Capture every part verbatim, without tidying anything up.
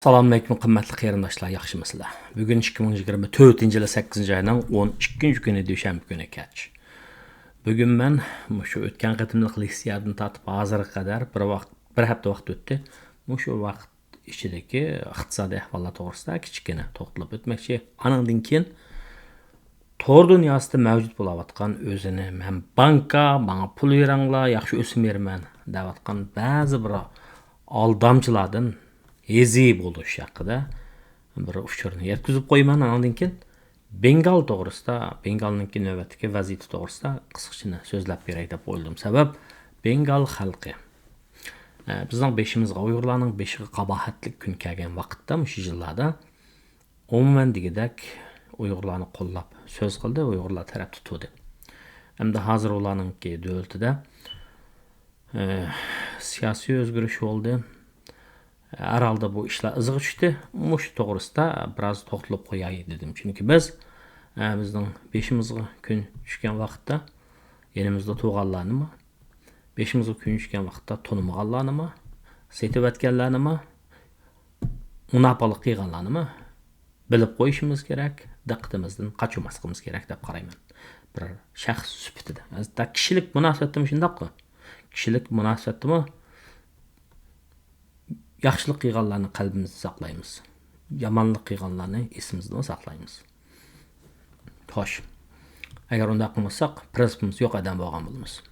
سالام ئەلەيكۇم، قىممەتلىك قېرىنداشلار، ياخشىمۇسىلەر؟ بۈگۈن ئىككى مىڭ يىگىرمە تۆتىنچى يىلى سەككىزىنچى ئاينىڭ ئون ئىككىنچى كۈنى، دۈشەنبە كۈنى كەچ. بۈگۈن مەن مۇشۇ ئۆتكەن قېتىملىق لېكسىيەدىن تارتىپ ھازىرغا قەدەر بىر ۋاقىت، بىر ھەپتە ۋاقىت ئۆتتى. مۇشۇ ۋاقىت ئىچىدىكى ئىقتىسادىي ئەھۋاللار توغرىسىدا كىچىككىنە توختىلىپ ئۆتمەكچى. ئانىڭدىن كېيىن تور دۇنياسىدا مەۋجۇت بولاۋاتقان، ئۆزىنى «مەن بانكا، ماڭا پۇل بېرىڭلار، ياخشى ئۆسۈم بېرىمەن» دەۋاتقان بەزى بىر ئالدامچىلاردىن ھېزى بولۇش ھەققىدە بىر ئۇچۇرنى يەتكۈزۈپ قويىمەن. ئاندىن كېيىن بېنگال توغرىسىدا، بېنگالنىڭكى نۆۋەتتىكى ۋەزىيىتى توغرىسىدا قىسقىچىنە سۆزلەپ بېرەي دەپ ئويلىدىم. سەۋەب، بېنگال خەلقى، ئە، بىزنىڭ بېشىمىزغا، ئۇيغۇرلارنىڭ بېشىغا قاباھەتلىك كۈن كەلگەن ۋاقىتتا، مۇشۇ يىللاردا ئومۇمەن دېگۈدەك ئۇيغۇرلارنى قوللاپ سۆز قىلدى، ئۇيغۇرلار تەرەپتە تۇردى. ئەمدى ھازىر ئۇلارنىڭكى دۆلىتىدە، ئە، سىياسىي ئۆزگىرىش بولدى. ھەر ھالدا بۇ ئىشلار ئىزىغا چۈشتى. مۇشۇ توغرىسىدا بىراز توختىلىپ قوياي دېدىم. چۈنكى بىز، ئە، بىزنىڭ بېشىمىزغا كۈن چۈشكەن ۋاقىتتا يېنىمىزدا تۇرغانلارنىمۇ، بېشىمىزغا كۈن چۈشكەن ۋاقىتتا تونۇمىغانلارنىمۇ، سېتىۋەتكەنلەرنىمۇ، مۇناپىقلىق قىلغانلارنىمۇ بىلىپ قويۇشىمىز كېرەك، دىققىتىمىزدىن قاچۇرماسلىقىمىز كېرەك دەپ قارايمەن. بىر شەخس سۈپىتىدە. ھەتتا كىشىلىك مۇناسىۋەتتىمۇ شۇنداققۇ. كىشىلىك مۇناسىۋەتتىمۇ ياخشىلىق قىلغانلارنى قەلبىمىزدە ساقلايمىز. يامانلىق قىلغانلارنى ئېسىمىزدىمۇ ساقلايمىز. خوش. ئەگەر ئۇنداق قىلمىساق، پرىنسىپىمىز يوق ئادەم بولغان بولىمىز.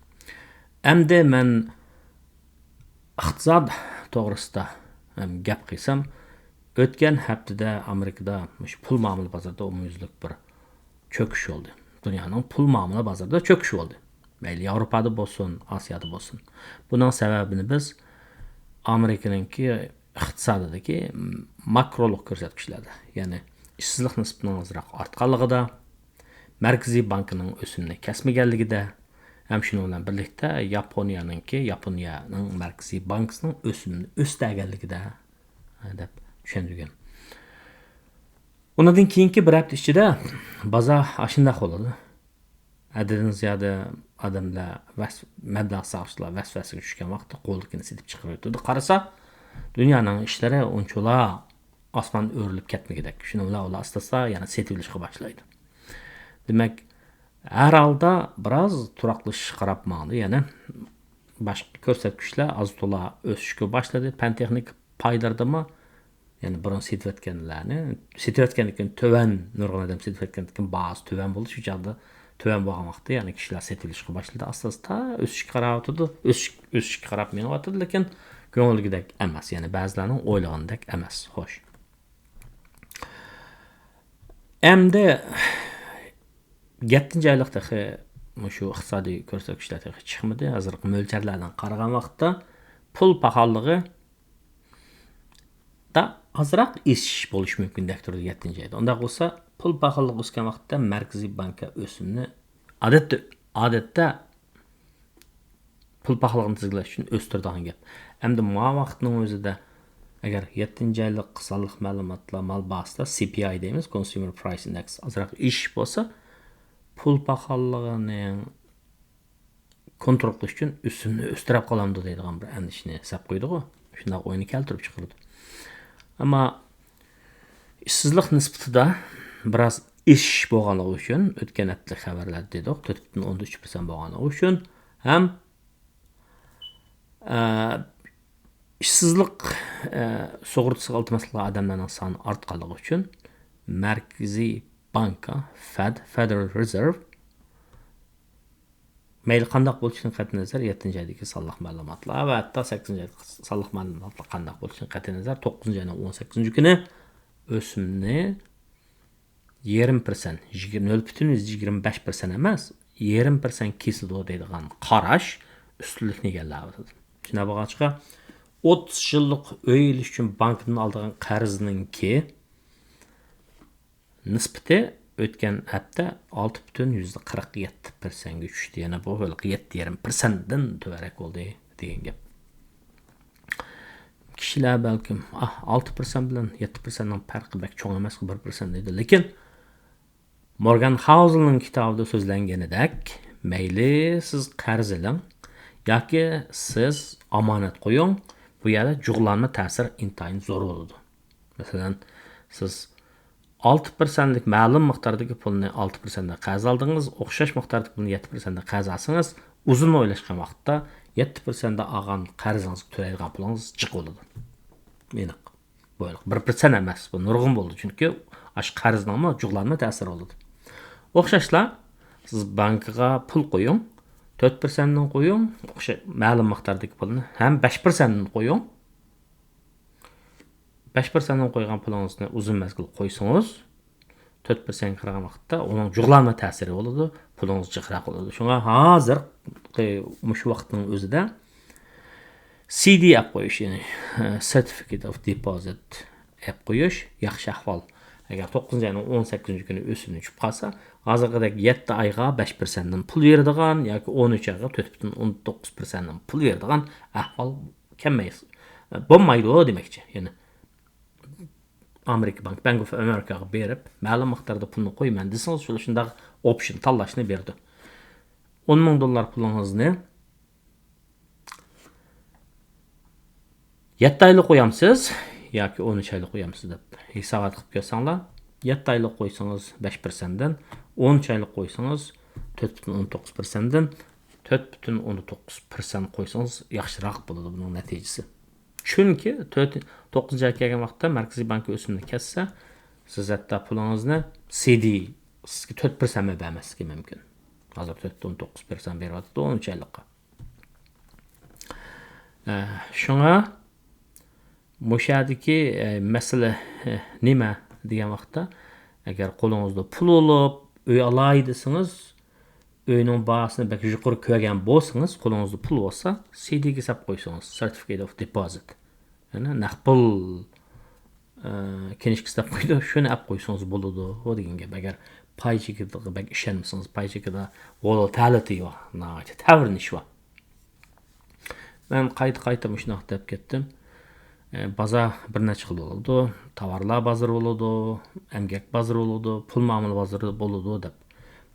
ئەمدى مەن ئىقتىساد توغرىسىدا، ئەم، گەپ قىلسام، ئۆتكەن ھەپتىدە ئامېرىكىدا مۇشۇ پۇل مۇئامىلە بازىرىدا ئومۇميۈزلۈك بىر چۆكۈش بولدى. دۇنيانىڭ پۇل مۇئامىلە بازىرىدا چۆكۈش بولدى. مەيلى ياۋروپادا بولسۇن، ئاسىيادا بولسۇن. بۇنىڭ سەۋەبىنى بىز ئامېرىكىنىڭكى ئىقتىسادىدىكى ماكرولۇق كۆرسەتكۈچلەردە، يەنى ئىشسىزلىق نىسبىتىنىڭ ئازراق ئارتقانلىقىدا، مەركىزىي بانكىنىڭ ئۆسۈمنى كەسمىگەنلىكىدە، ھەم شۇنىڭ بىلەن بىرلىكتە ياپونىيەنىڭكى، ياپونىيەنىڭ مەركىزىي بانكىسىنىڭ ئۆسۈمنى ئۆستۈرگەنلىكىدە، دەپ چۈشەندۈرگەن. ئۇنىڭدىن كېيىنكى بىر ھەپتە ئىچىدە بازار ئاشۇنداق بولىدۇ. ھەددىدىن زىيادە ئادەملەر ۋەس-، مەبلەغ سالغۇچىلار ۋەسۋەسىگە چۈشكەن ۋاقىتتا قولىدىكىنى سېتىپ چىقىرىۋېتىدۇ. قارىسا، دۇنيانىڭ ئىشلىرى ئۇنچىۋالا ئاسمان ئۆرۈلۈپ كەتمىگۈدەك. شۇنىڭ بىلەن ئۇلار ئاستا-ئاستا يەنە سېتىۋېلىشقا باشلايدۇ. دېمەك، ھەر ھالدا بىراز تۇراقلىشىشقا قاراپ ماڭىدۇ. يەنى باشقا كۆرسەتكۈچلەر ئاز-تولا ئۆسۈشكە باشلىدى. پەن-تېخنىكا پايلىرىدىمۇ، يەنى بۇرۇن سېتىۋەتكەنلەرنى، سېتىۋەتكەندىن كېيىن تۆۋەن، نۇرغۇن ئادەم سېتىۋەتكەندىن كېيىن باھاسى تۆۋەن بولدى. شۇ چاغدا تۆۋەن بولغان ۋاقىتتا، يەنى كىشىلەر سېتىۋېلىشقا باشلىدى. ئاستا-ئاستا ئۆسۈشكە قاراۋاتىدۇ. ئۆسۈش-، ئۆسۈشكە قاراپ مېڭىۋاتىدۇ، لېكىن كۆڭۈلدىكىدەك ئەمەس. يەنى بەزىلەرنىڭ ئويلىغىنىدەك ئەمەس. خوش. ئەمدى يەتتىنچى ئايلىق تېخى مۇشۇ ئىقتىسادىي كۆرسەتكۈچلەر تېخى چىقمىدى. ھازىرقى مۆلچەرلەردىن قارىغان ۋاقىتتا پۇل پاخاللىقىدا ئازراق ئېشىش بولۇشى مۇمكىندەك تۇرىدۇ يەتتىنچى ئايدا. ئۇنداق بولسا، پۇل پاخاللىقى ئۆسكەن ۋاقىتتا مەركىزىي بانكا ئۆسۈمنى ئادەتتە، ئادەتتە پۇل پاخاللىقىنى تىزگىنلەش ئۈچۈن ئۆستۈرىدىغان گەپ. ئەمدى ماۋۇ ۋاقىتنىڭ ئۆزىدە ئەگەر يەتتىنچى ئايلىق سانلىق مەلۇماتلار، مال باھاسىدا سى پى ئاي دەيمىز، كونسيۇمېر پرايس ئىندېكس ئازراق ئېشىش بولسا، پۇل پاخاللىقىنى كونترول قىلىش ئۈچۈن ئۆسۈمنى ئۆستۈرۈپ قالامدۇ دەيدىغان بىر ئەندىشىنى سەپ قويىدىغۇ. شۇنداق ئوينى كەلتۈرۈپ چىقىرىدۇ. ئەمما ئىشسىزلىق نىسبىتىدە بىراز ئېشىش بولغانلىقى ئۈچۈن، ئۆتكەن ھەپتىلىك خەۋەرلەردە دېدۇق، تۆت پۈتۈن ئوندىن ئۈچ پىرسەنت بولغانلىقى ئۈچۈن ھەم، ئە، ئىشسىزلىق، ئە، سۇغۇرتىسىغا ئىلتىماس قىلغان ئادەملەرنىڭ سانى ئارتقانلىقى ئۈچۈن مەركىزىي بانكا، فېد، فېدېرال رېزېرۋ، مەيلى قانداق بولۇشىدىن قەتئىينەزەر، يەتتىنچى ئايدىكى سانلىق مەلۇماتلار ۋە ھەتتا سەككىزىنچى ئايدىكى سانلىق مەلۇماتلار قانداق بولۇشىدىن قەتئىينەزەر، توققۇزىنچى ئاينىڭ ئون سەككىزىنچى كۈنى ئۆسۈمنى يېرىم پىرسەنت، يىگىرمە، نۆل پۈتۈن يۈز يىگىرمە بەش پىرسەنت ئەمەس، يېرىم پىرسەنت كېسىدۇ دەيدىغان قاراش ئۈستۈنلۈكنى ئىگىلەۋاتىدۇ. شۇنداق بولغاچقا، ئوتتۇز يىللىق ئۆي ئېلىش ئۈچۈن بانكىدىن ئالىدىغان قەرزنىڭكى نىسبىتى ئۆتكەن ھەپتە ئالتە پۈتۈن يۈزدە قىرىق يەتتە پىرسەنتكە چۈشتى. يەنە بۇ ھېلىقى يەتتە يېرىم پىرسەنتتىن تۆۋەنرەك بولدى دېگەن گەپ. كىشىلەر بەلكىم، «ئاھ، ئالتە پىرسەنت بىلەن يەتتە پىرسەنتنىڭ پەرقى بەك چوڭ ئەمەسقۇ، بىر پىرسەنت» دەيدۇ. لېكىن مورگان خاۋزېلنىڭ كىتابىدا سۆزلەنگىنىدەك، مەيلى سىز قەرز ئېلىڭ ياكى سىز ئامانەت قويۇڭ، بۇ يەردە جۇغلانما تەسىر ئىنتايىن زور بولىدۇ. مەسىلەن، سىز ئالتە پىرسەنتلىك مەلۇم مىقداردىكى پۇلنى ئالتە پىرسەنتتە قەرز ئالدىڭىز، ئوخشاش مىقداردىكى پۇلنى يەتتە پىرسەنتتە قەرز ئالسىڭىز، ئۇزۇن ئويلاشقان ۋاقىتتا يەتتە پىرسەنتتە ئالغان قەرزىڭىزگە تۆلەيدىغان پۇلىڭىز جىق بولىدۇ. ئېنىق. بۇ بىر پىرسەنت ئەمەس، بۇ نۇرغۇن بولىدۇ، چۈنكى ئاشۇ قەرزنىڭمۇ جۇغلانما تەسىرى بولىدۇ. ئوخشاشلا، سىز بانكىغا پۇل قويۇڭ، تۆت پىرسەنتتىن قويۇڭ، ئوخشا-، مەلۇم مىقداردىكى پۇلنى ھەم بەش پىرسەنتتىن قويۇڭ. بەش پىرسەنتتىن قويغان پۇلىڭىزنى ئۇزۇن مەزگىل قويسىڭىز، تۆت پىرسەنتكە قارىغان ۋاقىتتا ئۇنىڭ جۇغلانما تەسىرى بولىدۇ، پۇلىڭىز جىقراق بولىدۇ. شۇڭا ھازىرقى مۇشۇ ۋاقىتنىڭ ئۆزىدە سىدى ئەپ قويۇش، يەنى، Certificate of Deposit ئەپ قويۇش ياخشى ئەھۋال. ئەگەر توققۇزىنچى ئاينىڭ ئون سەككىزىنچى كۈنى ئۆسۈمنى چۈشۈپ قالسا، ھازىرقىدەك يەتتە ئايغا بەش پىرسەنتتىن پۇل بېرىدىغان ياكى ئون ئۈچ ئايغا تۆت پۈتۈن ئون توققۇز پىرسەنتتىن پۇل بېرىدىغان ئەھۋال كەلمەي، بولمايدۇ دېمەكچى. يەنى ئامېرىكا بانكى، Bank of America غا بېرىپ، مەلۇم مىقداردا پۇلنى قويىمەن دېسىڭىز، شۇ-، شۇنداق ئوپشن تاللاشنى بېرىدۇ. ئون مىڭ دوللار پۇلىڭىزنى يەتتە ئايلىق قويامسىز ياكى ئون ئۈچ ئايلىق قويامسىز دەپ ھېسابات قىلىپ كۆرسەڭلار، يەتتە ئايلىق قويسىڭىز بەش پىرسەنتتىن، ئون ئۈچ ئايلىق قويسىڭىز تۆت پۈتۈن ئون توققۇز پىرسەنتتىن، تۆت پۈتۈن ئون توققۇز پىرسەنت قويسىڭىز ياخشىراق بولىدۇ بۇنىڭ نەتىجىسى. چۈنكى تۆت، توققۇزىنچى ئاي كەلگەن ۋاقىتتا مەركىزىي بانكا ئۆسۈمنى كەسسە، سىز ھەتتا پۇلىڭىزنى سىدى سىزگە تۆت پىرسەنتمۇ بەرمەسلىكى مۇمكىن. ھازىر تۆت پۈتۈن ئون توققۇز پىرسەنت بېرىۋاتىدۇ ئون ئۈچ ئايلىققا. ئە، شۇڭا مۇشۇ يەردىكى، ئە، مەسىلە، ئە، نېمە دېگەن ۋاقىتتا، ئەگەر قولىڭىزدا پۇل بولۇپ، ئۆي ئالاي دېسىڭىز، ئۆينىڭ باھاسىنى بەك يۇقىرى كۆرگەن بولسىڭىز، قولىڭىزدا پۇل بولسا، سىدىگە ساپ قويسىڭىز، Certificate of Deposit. يەنى نەق پۇل، ئە، كىنىشكىسى دەپ قويىدۇ، شۇنى ئەپ قويسىڭىز بولىدۇ دېگەن گەپ. ئەگەر پاي چېكىدىغا بەك ئىشەنمىسىڭىز، پاي چېكىدا ۋولاتىلىتى بار، ناھايىتى تەۋرىنىش بار. مەن قايتا-قايتا مۇشۇنداق دەپ كەتتىم. ئە، بازار بىر نەچچە خىل بولىدۇ. تاۋارلار بازىرى بولىدۇ، ئەمگەك بازىرى بولىدۇ، پۇل مۇئامىلە بازىرى بولىدۇ دەپ.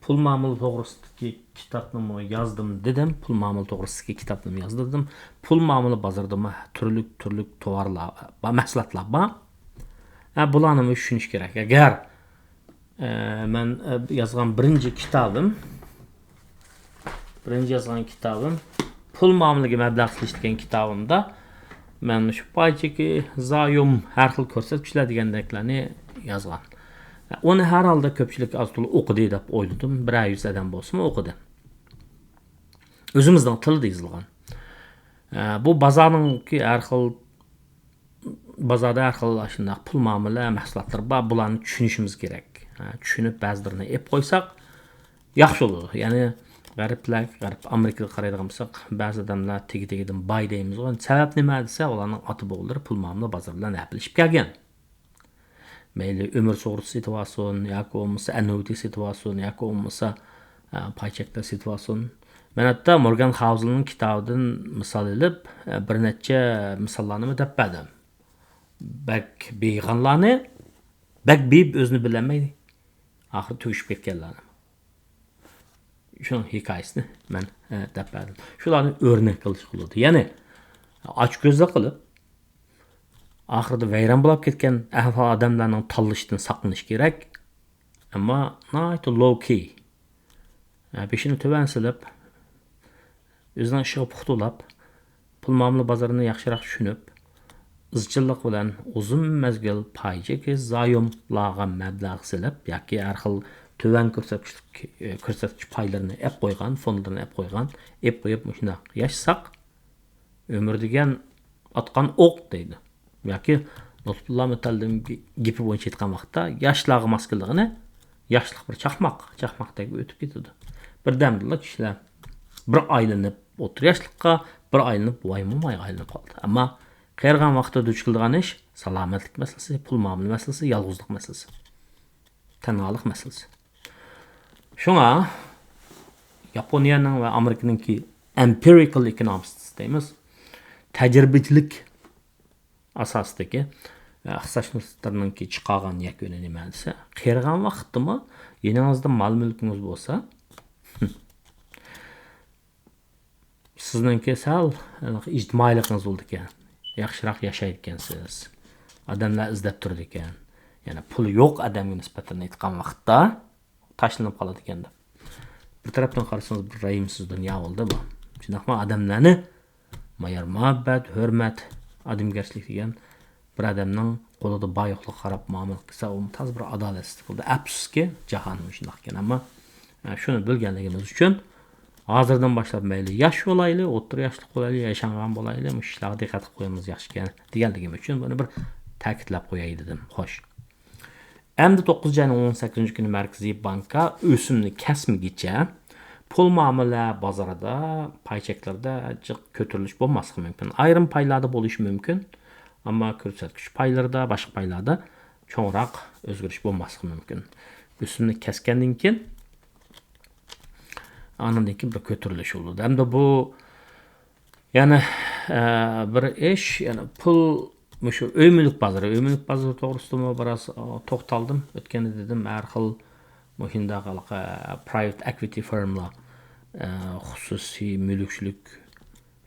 پۇل مۇئامىلە توغرىسىدىكى كىتابنىمۇ يازدىم دېدىم. پۇل مۇئامىلە توغرىسىدىكى كىتابنىمۇ يازدىم دېدىم. پۇل مۇئامىلە بازىرىدىمۇ تۈرلۈك، تۈرلۈك تاۋارلار بار، مەھسۇلاتلار بار. ھە، بۇلارنىمۇ چۈشىنىش كېرەك. ئەگەر، ئە، مەن، ئە، يازغان بىرىنچى كىتابىم، بىرىنچى يازغان كىتابىم پۇل مۇئامىلىگە مەبلەغ سېلىش دېگەن كىتابىمدا مەن شۇ پاي چېكى، زايوم، ھەر خىل كۆرسەتكۈچلەر دېگەندەكلەرنى يازغان. ئۇنى ھەر ھالدا كۆپچىلىك ئاز تولا ئوقۇدى دەپ ئويلىدىم. بىرەر يۈز ئادەم بولسىمۇ ئوقۇدى. ئۆزىمىزنىڭ تىلىدا يېزىلغان. ئە، بۇ بازارنىڭكى ھەر خىل، بازاردا ھەر خىل شۇنداق پۇل مۇئامىلە مەھسۇلاتلىرى بار. بۇلارنى چۈشىنىشىمىز كېرەك. ئە، چۈشىنىپ بەزىلىرىنى ئېلىپ قويساق ياخشى بولىدۇ. يەنى غەربلەرگە، غەرب ئامېرىكىغا قارايدىغان بولساق، بەزى ئادەملەر تېگى-تېگىدىن باي دەيمىزغۇ. سەۋەب نېمە دېسە، ئۇلارنىڭ ئاتا-بوۋىلىرى پۇل مۇئامىلە بازىرى بىلەن ھەپىلىشىپ كەلگەن. مەيلى ئۆمۈر سۇغۇرتىسى سېتىۋالسۇن، ياكى بولمىسا ئەننۇئىتېت سېتىۋالسۇن، ياكى بولمىسا، ئە، پاي چەكلەر سېتىۋالسۇن. مەن ھەتتا مورگان خاۋزېلنىڭ كىتابىدىن مىسال ئېلىپ، ئە، بىر نەچچە مىساللارنىمۇ دەپ بەردىم. بەك بېيىغانلارنى، بەك بېيىپ ئۆزىنى بىلەلمەي، ئاخىرى تۈگىشىپ كەتكەنلەرنى. شۇنىڭ ھېكايىسىنى مەن، ئە، دەپ بەردىم. شۇلارنى ئۆرنەك قىلىشقا بولىدۇ. يەنى ئاچكۆزلۈك قىلىپ، ئاخىرىدا ۋەيران بولاپ كەتكەن ئەھۋال ئادەملەرنىڭ تاللىشىدىن ساقلىنىش كېرەك. ئەمما ناھايىتى لو كى، بېشىنى تۆۋەن سېلىپ، ئۆزىنىڭ ئىشىغا پۇختا بولاپ، پۇل مۇئامىلە بازىرىنى ياخشىراق چۈشىنىپ، ئىزچىللىق بىلەن ئۇزۇن مەزگىل پاي چېكى، زايوملارغا مەبلەغ سېلىپ ياكى ھەر خىل تۆۋەن كۆرسەتكۈچلۈك، كۆرسەتكۈچ پايلىرىنى ئەپ قويغان، فوندلىرىنى ئەپ قويغان، ئەپ قويۇپ مۇشۇنداق ياشىساق، ئۆمۈر دېگەن ئاتقان ئوق دەيدۇ. ياكى لۇتپۇللا مۇتەللىم گېپى بويىچە ئېيتقان ۋاقىتتا، ياشلارغا ماس كېلىدىغىنى، ياشلىق بىر چاقماق، چاقماقتەك ئۆتۈپ كېتىدۇ. بىردەمدىلا كىشىلەر بىر ئايلىنىپ ئوتتۇرا ياشلىققا، بىر ئايلىنىپ ۋايمۇمايغا ئايلىنىپ قالدى. ئەمما قېرىغان ۋاقىتتا دۇچ كېلىدىغان ئىش سالامەتلىك مەسىلىسى، پۇل مۇئامىلە مەسىلىسى، يالغۇزلۇق مەسىلىسى، تەنھالىق مەسىلىسى. شۇڭا ياپونىيەنىڭ ۋە ئامېرىكىنىڭكى empirical economists دەيمىز، تەجرىبىچىلىك ئاساسىدىكى، ئە، ئىقتىسادشۇناسلارنىڭكى چىقارغان يەكۈنى نېمە دېسە، قېرىغان ۋاقىتتىمۇ يېنىڭىزدا مال-مۈلكىڭىز بولسا، سىزنىڭكى سەل، ئە، ئىجتىمائىيلىقىڭىز بولىدىكەن، ياخشىراق ياشايدىكەنسىز. ئادەملەر ئىزدەپ تۇرىدىكەن. يەنى پۇلى يوق ئادەمگە نىسبەتەن ئېيتقان ۋاقىتتا تاشلىنىپ قالىدىكەن دەپ. بىر تەرەپتىن قارىسىڭىز، بىر رەھىمسىز دۇنيا بولدى بۇ. شۇنداقمۇ ئادەملەرنى مايار مۇھەببەت، ھۆرمەت، ئادەمگەرچىلىك دېگەن بىر ئادەمنىڭ قولىدا بار يوقلۇقىغا قاراپ مۇئامىلە قىلسا، ئۇ تازا بىر ئادالەتسىزلىك بولدى. ئەپسۇسكى، جاھان مۇشۇنداق ئىكەن. ئەمما، ئە، شۇنى بىلگەنلىكىمىز ئۈچۈن، ھازىردىن باشلاپ مەيلى ياش بولايلى، ئوتتۇرا ياشلىق بولايلى، ياشانغان بولايلى، مۇشۇ ئىشلارغا دىققەت قىلىپ قويۇمىز ياخشىكەن دېگەنلىكىم ئۈچۈن بۇنى بىر تەكىتلەپ قوياي دېدىم. خوش. ئەمدى توققۇزىنچى ئاينىڭ ئون سەككىزىنچى كۈنى مەركىزىي بانكا ئۆسۈمنى كەسمىگىچە پۇل مۇئامىلە بازىرىدا، پاي چەكلىرىدە جىق كۆتۈرۈلۈش بولماسلىقى مۇمكىن. ئايرىم پايلاردا بولۇشى مۇمكىن، ئەمما كۆرسەتكۈچ پايلىرىدا، باشقا پايلاردا چوڭراق ئۆزگىرىش بولماسلىقى مۇمكىن. ئۆسۈمنى كەسكەندىن كېيىن، ئاندىن كېيىن بىر كۆتۈرۈلۈش بولىدۇ. ئەمدى بۇ يەنە، ئە، بىر ئىش، يەنە پۇل، مۇشۇ ئۆي مۈلۈك بازىرى، ئۆي مۈلۈك بازىرى توغرىسىدىمۇ بىراز، ئە، توختالدىم. ئۆتكەندە دېدىم، ھەر خىل مۇشۇنداق ھېلىقى private equity firmلار، ئە، خۇسۇسىي مۈلۈكچىلىك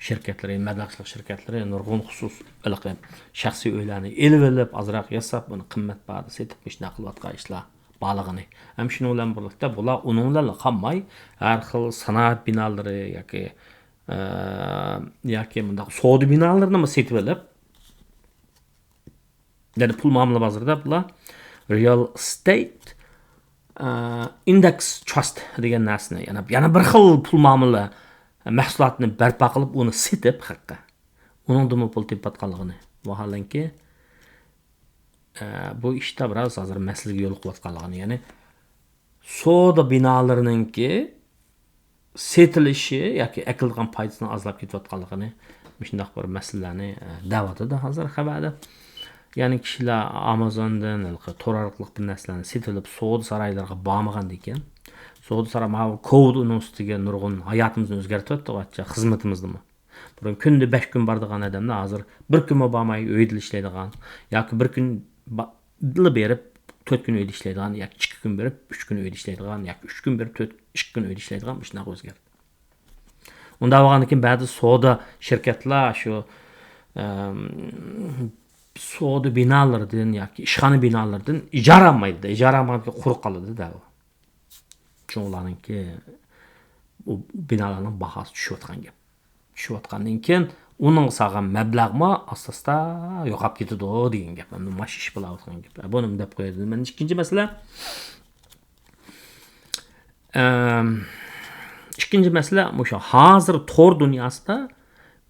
شىركەتلىرى، مەبلەغچىلىك شىركەتلىرى نۇرغۇن خۇسۇس ھېلىقى شەخسىي ئۆيلەرنى ئېلىۋېلىپ، ئازراق ياساپ، ئۇنى قىممەت باھادا سېتىپ، مۇشۇنداق قىلىۋاتقان ئىشلار بارلىقىنى. ھەم شۇنىڭ بىلەن بىرلىكتە بۇلار ئۇنىڭ بىلەنلا قالماي، ھەر خىل سانائەت بىنالىرى ياكى، ئە، ياكى مۇنداق سودا بىنالىرىنىمۇ سېتىۋېلىپ، يەنى پۇل مۇئامىلە بازىرىدا بۇلار real estate، ئە، index trust دېگەن نەرسىنى، يەنە، يەنە بىر خىل پۇل مۇئامىلە مەھسۇلاتىنى بەرپا قىلىپ، ئۇنى سېتىپ، ھەققە ئۇنىڭدىنمۇ پۇل تېپىۋاتقانلىقىنى، ۋاھالەنكى، ئە، بۇ ئىشتا بىراز ھازىر مەسىلىگە يولۇقۇۋاتقانلىقىنى، يەنى سودا بىنالىرىنىڭكى سېتىلىشى ياكى ئەكېلىدىغان پايدىسىنىڭ ئازلاپ كېتىۋاتقانلىقىنى، مۇشۇنداق بىر مەسىلىلەرنى، ئە، دەۋاتىدۇ ھازىر خەۋەردە. يەنى كىشىلەر ئامازوندىن، ھېلىقى تور ئارقىلىق بىر نەرسىلەرنى سېتىۋېلىپ، سودا سارايلىرىغا بارمىغاندىكىن، سودا ساراي، ماۋۇ كوۋىد ئۇنىڭ ئۈستىگە نۇرغۇن ھاياتىمىزنى ئۆزگەرتىۋەتتى، خىزمىتىمىزنىمۇ. بۇرۇن كۈندە بەش كۈن بارىدىغان ئادەملەر ھازىر بىر كۈنمۇ بارماي ئۆيدىلا ئىشلەيدىغان، ياكى بىر كۈن با-، لا بېرىپ، تۆت كۈن ئۆيدە ئىشلەيدىغان، ياكى ئىككى كۈن بېرىپ، ئۈچ كۈن ئۆيدە ئىشلەيدىغان، ياكى ئۈچ كۈن بېرىپ، تۆت، ئىككى كۈن ئۆيدە ئىشلەيدىغان، مۇشۇنداق ئۆزگەردى. ئۇنداق بولغاندىن كېيىن بەزى سودا شىركەتلەر شۇ، ئەم، سودا بىنالىرىدىن ياكى ئىشخانا بىنالىرىدىن ئىجارە ئالمايدۇ. ئىجارە ئالمىغاندىكىن قۇرۇق قالىدۇ دەۋۇ. شۇڭا ئۇلارنىڭكى، ئۇ بىنالارنىڭ باھاسى چۈشۈۋاتقان گەپ. چۈشۈۋاتقاندىن كېيىن ئۇنىڭغا سالغان مەبلەغمۇ ئاستا-ئاستا يوقاپ كېتىدۇ دېگەن گەپ. ئەمدى ماش ئىش بولاۋاتقان گەپ. بۇنىمۇ دەپ قوياي دېدىم. مەن ئىككىنچى مەسىلە، ئەم، ئىككىنچى مەسىلە مۇشۇ. ھازىر تور دۇنياسىدا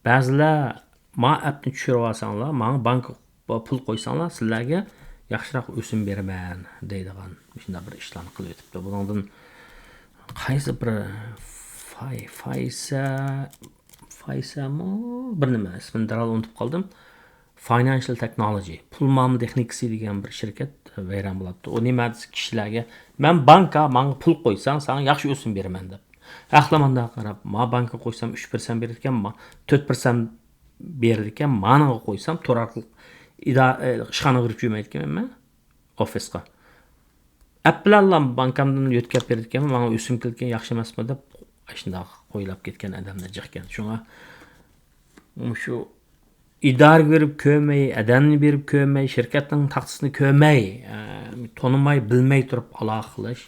بەزىلەر، «ما ئەپنى چۈشۈرۈۋالساڭلار، ماڭا بانكا پۇل قويساڭلار، سىلەرگە ياخشىراق ئۆسۈم بېرىمەن» دەيدىغان مۇشۇنداق بىر ئىشلارنى قىلىۋېتىپتۇ. بۇنىڭدىن قايسى بىر فاي-، فايسە-، فايسەمۇ بىر نېمە، ئىسمىنى دەرھال ئۇنتۇپ قالدىم. Financial Technology، پۇل مۇئامىلە تېخنىكىسى دېگەن بىر شىركەت ۋەيران بولۇپتۇ. ئۇ نېمە دېسە، كىشىلەرگە، «مەن بانكا، ماڭا پۇل قويساڭ، ساڭا ياخشى ئۆسۈم بېرىمەن» دەپ. ئەقلىمانداق قاراپ، ما بانكا قويسام ئۈچ پىرسەنت بېرىدىكەن، ما تۆت پىرسەنت بېرىدىكەن، مانىڭغا قويسام تور ئارقىلىق ئىدا-، ئىشخانىغا كىرىپ يۈرمەيدىكەنمەن مەن، ئوفىسقا. ئەپ بىلەنلا بانكامدىن يۆتكەپ بېرىدىكەنمەن، ماڭا ئۆسۈم كېلىدىكەن، ياخشى ئەمەسمۇ دەپ، ئاشۇنداق قويلاپ كەتكەن ئادەملەر جىقكەن. شۇڭا مۇشۇ ئىدارىگە بېرىپ كۆرمەي، ئادەمنى بېرىپ كۆرمەي، شىركەتنىڭ تاختىسىنى كۆرمەي، ئە، تونۇماي، بىلمەي تۇرۇپ ئالاقە قىلىش،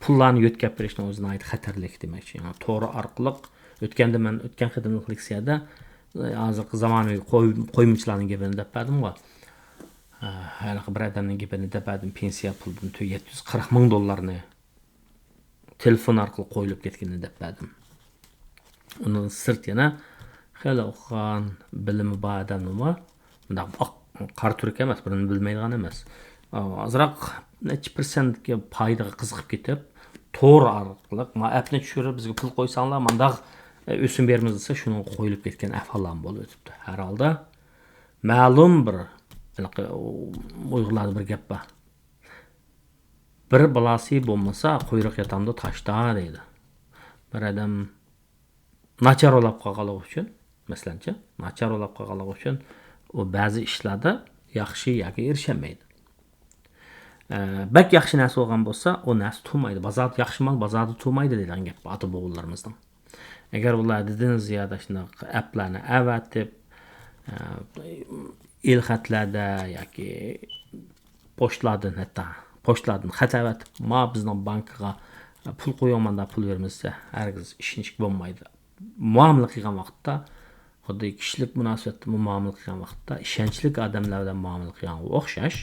پۇللارنى يۆتكەپ بېرىشنىڭ ئۆزى ناھايىتى خەتەرلىك دېمەكچى. يەنى تور ئارقىلىق، ئۆتكەندە مەن ئۆتكەن قېتىملىق لېكسىيەدە، ئە، ھازىرقى زامانىۋى قوي-، قويمىچىلارنىڭ گېپىنى دەپ بەردىمغۇ. ئە، ھېلىقى بىر ئادەمنىڭ گېپىنى دەپ بەردىم، پېنسىيە پۇلىدىن تۆ-، يەتتە يۈز قىرىق مىڭ دوللارنى تېلېفون ئارقىلىق قويۇلۇپ كەتكىنىنى دەپ بەردىم. ئۇنىڭدىن سىرت يەنە خېلى ئوقۇغان، بىلىمى بار ئادەمنىمۇ، مۇنداق ئاق، قارا تۈرك ئەمەس، بىرىنى بىلمەيدىغان ئەمەس. ئازراق نەچچە پىرسەنتكە پايدىغا قىزىقىپ كېتىپ، تور ئارقىلىق، «ما ئەپنى چۈشۈرۈپ، بىزگە پۇل قويساڭلار، مانداق، ئە، ئۆسۈم بېرىمىز» دېسە، شۇنىڭغا قويۇلۇپ كەتكەن ئەھۋاللارمۇ بولۇپ ئۆتۈپتۇ. ھەر ھالدا، مەلۇم بىر، ھېلىقى، ئۇيغۇرلاردا بىر گەپ بار. «بىر بالاسى بولمىسا، قۇيرۇق ياتامدۇ تاشتا» دەيدۇ. بىر ئادەم ناچار ئويلاپ قالغانلىقى ئۈچۈن، مەسىلەنچە، ناچار ئويلاپ قالغانلىقى ئۈچۈن ئۇ بەزى ئىشلاردا ياخشى يەرگە ئېرىشەلمەيدۇ. ئە، بەك ياخشى نەرسە بولغان بولسا، ئۇ نەرسە تۇرمايدۇ. بازاردا ياخشى مال بازاردا تۇرمايدۇ دەيدىغان گەپ بار ئاتا-بوۋىلىرىمىزنىڭ. ئەگەر ئۇلار ھەددىدىن زىيادە شۇنداق ئەپلەرنى ئەۋەتىپ، ئە، ئېلخەتلەردە ياكى پوچتىلاردىن، ھەتتا پوچتىلاردىن خەت ئەۋەتىپ، ما بىزنىڭ بانكىغا پۇل قويۇڭ، ماندا پۇل بېرىمىز دېسە، ھەرگىز ئىشىنىشكە بولمايدۇ. مۇئامىلە قىلغان ۋاقىتتا، خۇددى كىشىلىك مۇناسىۋەتتىمۇ مۇئامىلە قىلغان ۋاقىتتا، ئىشەنچلىك ئادەملەر بىلەن مۇئامىلە قىلغانغا ئوخشاش،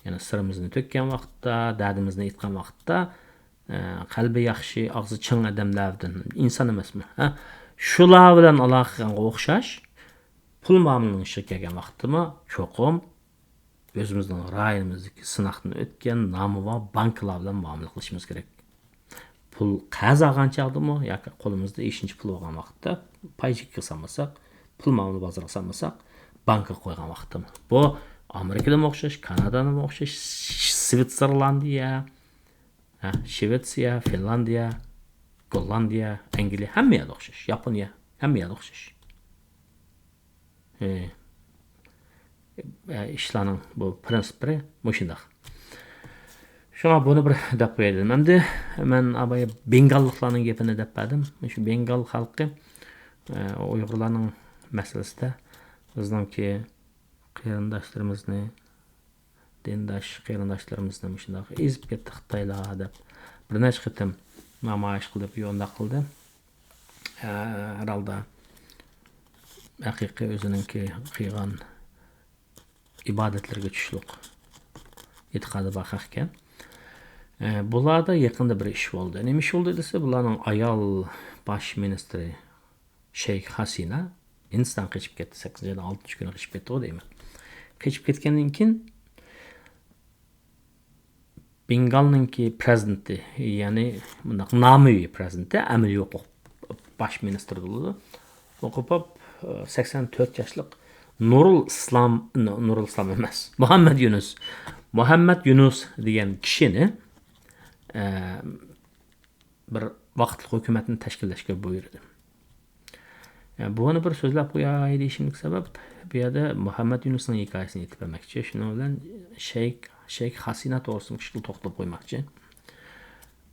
يەنى سىرىمىزنى تۆككەن ۋاقىتتا، دەردىمىزنى ئېيتقان ۋاقىتتا، ئە، قەلبى ياخشى، ئاغزى چىڭ ئادەملەردىن، ئىنسان ئەمەسمۇ، ھە؟ شۇلار بىلەن ئالاقە قىلغانغا ئوخشاش، پۇل مۇئامىلىنىڭ ئىشىگە كەلگەن ۋاقىتتىمۇ، چوقۇم ئۆزىمىزنىڭ رايونىمىزدىكى سىناقتىن ئۆتكەن نامى بار بانكىلار بىلەن مۇئامىلە قىلىشىمىز كېرەك. پۇل قەرز ئالغان چاغدىمۇ ياكى قولىمىزدا ئېشىنچا پۇل بولغان ۋاقىتتا، پاي چېكىگە سالمىساق، پۇل مۇئامىلە بازىرىغا سالمىساق، بانكىغا قويغان ۋاقىتتىمۇ. بۇ ئامېرىكىدىمۇ ئوخشاش، كانادادىمۇ ئوخشاش، شۋېتسېرلاندىيە، ھە، شۋېتسىيە، فىنلاندىيە، گوللاندىيە، ئەنگلىيە، ھەممە يەردە ئوخشاش. ياپونىيە، ھەممە يەردە ئوخشاش. ئى، ئە، ئىشلارنىڭ بۇ پرىنسىپلىرى مۇشۇنداق. شۇڭا بۇنى بىر دەپ قوياي دېدىم. ئەمدى مەن ئابايا بېنگاللىقلارنىڭ گېپىنى دەپ بەردىم. مۇشۇ بېنگال خەلقى، ئە، ئۇيغۇرلارنىڭ مەسىلىسىدە بىزنىڭكى قېرىنداشلىرىمىزنى، دىنداش قېرىنداشلىرىمىزنى مۇشۇنداق ئېزىپ كەتتى خىتايلار دەپ بىر نەچچە قېتىم نامايىش قىلىپ، يونداق قىلدى. ھە، ھەر ھالدا ھەقىقىي ئۆزىنىڭكى قىلغان ئىبادەتلىرىگە چۈشلۈق ئېتىقادى بار خەقكەن. ئە، بۇلاردا يېقىندا بىر ئىش بولدى. نېمە ئىش بولدى دېسە، بۇلارنىڭ ئايال باش مىنىستىرى شەيخ ھاسىنا ھىندىستانغا قېچىپ كەتتى. سەككىزىنچى ئاينىڭ ئالتىنچى كۈنى قېچىپ كەتتىغۇ دەيمەن. قېچىپ كەتكەندىن كېيىن، بېنگالنىڭكى پرېزىدېنتى، يەنى مۇنداق نامىۋى پرېزىدېنتى، ئەمەلىي ھوقۇق باش مىنىستىرى بولىدۇ. ئوقۇپ، سەكسەن تۆت ياشلىق نۇرۇل ئىسلام، نۇرۇل ئىسلام ئەمەس، مۇھەممەد يۇنۇس. مۇھەممەد يۇنۇس دېگەن كىشىنى، ئە، بىر ۋاقىتلىق ھۆكۈمەتنى تەشكىللەشكە بۇيرۇدى. يا، بۇنى بىر سۆزلەپ قوياي دېيىشىمدىكى سەۋەب، بۇ يەردە مۇھەممەد يۇنۇسنىڭ ھېكايىسىنى ئېيتىپ بەرمەكچى. شۇنىڭ بىلەن شەيخ، شەيخ ھاسىنا توغرىسىدا كىچىكلا توختىلىپ قويماقچى.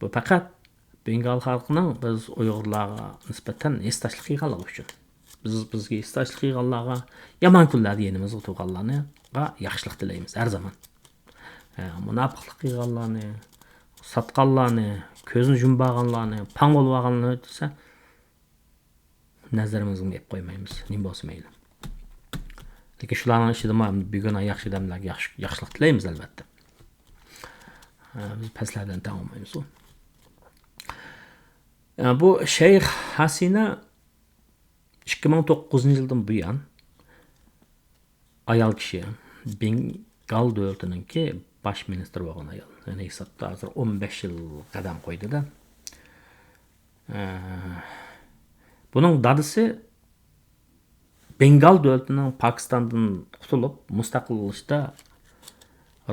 بۇ پەقەت بېنگال خەلقىنىڭ بىز ئۇيغۇرلارغا نىسبەتەن ھېسداشلىق قىلغانلىقى ئۈچۈن. بىز، بىزگە ھېسداشلىق قىلغانلارغا يامان كۈنلەردە يېنىمىزغا تۇرغانلارنىڭغا ياخشىلىق تىلەيمىز ھەر زامان. ھە، مۇناپىقلىق قىلغانلارنى، ساتقانلارنى، كۆزىنى يۇمۇپ بارغانلارنى، پاڭ بولۇپ بارغانلارنى ئۆتسە، نەزىرىمىزگە ئېلىپ قويمايمىز، نېمە بولسا مەيلى. لېكىن شۇلارنىڭ ئىچىدىمۇ بىگۇناھ ياخشى ئادەملەرگە ياخشى، ياخشىلىق تىلەيمىز، ئەلۋەتتە. ھە، بىز پەسلەر بىلەن تەڭ بولمايمىزغۇ. ھە، بۇ شەيخ ھاسىنا ئىككى مىڭ توققۇزىنچى يىلدىن بۇيان ئايال كىشى، بېنگال دۆلىتىنىڭكى باش مىنىستىرى بولغان ئايال. يەنى ھېسابتا ھازىر ئون بەش يىل قەدەم قويدى-دە. ئە، بۇنىڭ دادىسى بېنگال دۆلىتىنىڭ پاكىستاندىن قۇتۇلۇپ مۇستەقىل بولۇشتا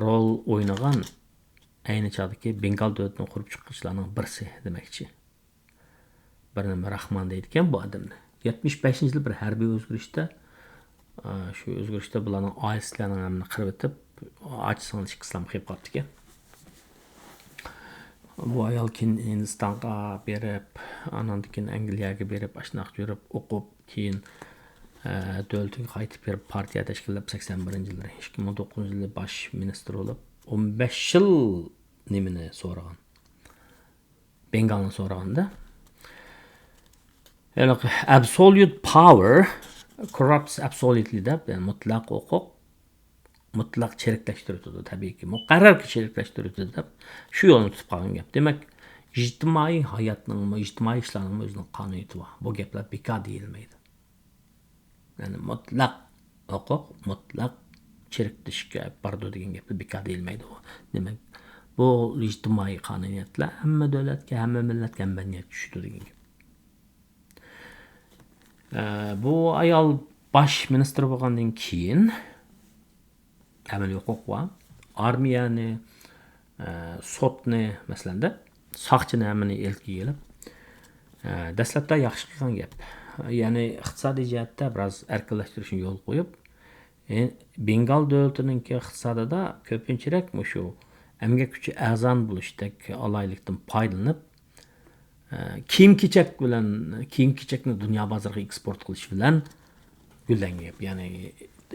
رول ئوينىغان، ئەينى چاغدىكى بېنگال دۆلىتىنى قۇرۇپ چىققۇچىلارنىڭ بىرسى دېمەكچى. بىر نېمە راخمان دەيدىكەن بۇ ئادەمنى. يەتمىش بەشىنچى يىلى بىر ھەربىي ئۆزگىرىشتە، ئا، شۇ ئۆزگىرىشتە بۇلارنىڭ ئائىلىسىلەرنىڭ ھەممىنى قىرىۋېتىپ، ئاچا-سىڭىل ئىككىسىلەمۇ قېلىپ قاپتىكەن. بۇ ئايال كېيىن ھىندىستانغا بېرىپ، ئاناندىن كېيىن ئەنگلىيەگە بېرىپ، ئاشۇنداق يۈرۈپ، ئوقۇپ، كېيىن، ئە، دۆلىتىگە قايتىپ كېلىپ، پارتىيە تەشكىللەپ، سەكسەن بىرىنچى يىللىرى، ئىككى مىڭ توققۇزىنچى يىلى باش مىنىستىر بولۇپ، ئون بەش يىل نېمىنى سورىغان؟ بېنگالنى سورىغاندا، يەنى absolute power corrupts absolutely دەپ، يەنى مۇتلەق ھوقۇق مۇتلەق چىرىكلەشتۈرۈۋېتىدۇ، تەبىئىيكى، مۇقەررەركى چىرىكلەشتۈرۈۋېتىدۇ دەپ، شۇ يولنى تۇتۇپ قالغان گەپ. دېمەك، ئىجتىمائىي ھاياتنىڭمۇ، ئىجتىمائىي ئىشلارنىڭمۇ ئۆزىنىڭ قانۇنىيىتى بار. بۇ گەپلەر بىكار دېيىلمەيدۇ. يەنى مۇتلەق ھوقۇق، مۇتلەق چىرىكلىشىشكە ئەپ بارىدۇ دېگەن گەپلەر بىكار دېيىلمەيدۇ. دېمەك، بۇ ئىجتىمائىي قانۇنىيەتلەر ھەممە دۆلەتكە، ھەممە مىللەتكە، ھەممە مەدەنىيەتكە چۈشىدۇ دېگەن گەپ. ئە، بۇ ئايال باش مىنىستىر بولغاندىن كېيىن، ئەمەلىي ھوقۇق بار. ئارمىيەنى، ئە، سوتنى، مەسىلەن، دە، ساقچىنى ھەممىنى ئىلكىگە ئېلىپ، ئە، دەسلەپتە ياخشى قىلغان گەپ. يەنى ئىقتىسادىي جەھەتتە بىراز ئەركىنلەشتۈرۈشنى يولغا قويۇپ، ئە، بېنگال دۆلىتىنىڭكى ئىقتىسادىدا كۆپىنچىرەك مۇشۇ ئەمگەك كۈچى ئەرزان بولۇشتەك ئالاھىدىلىكتىن پايدىلىنىپ، ئە، كىيىم-كېچەك بىلەن، كىيىم-كېچەكنى دۇنيا بازىرىغا ئېكسپورت قىلىش بىلەن گۈللەنگەن گەپ. يەنى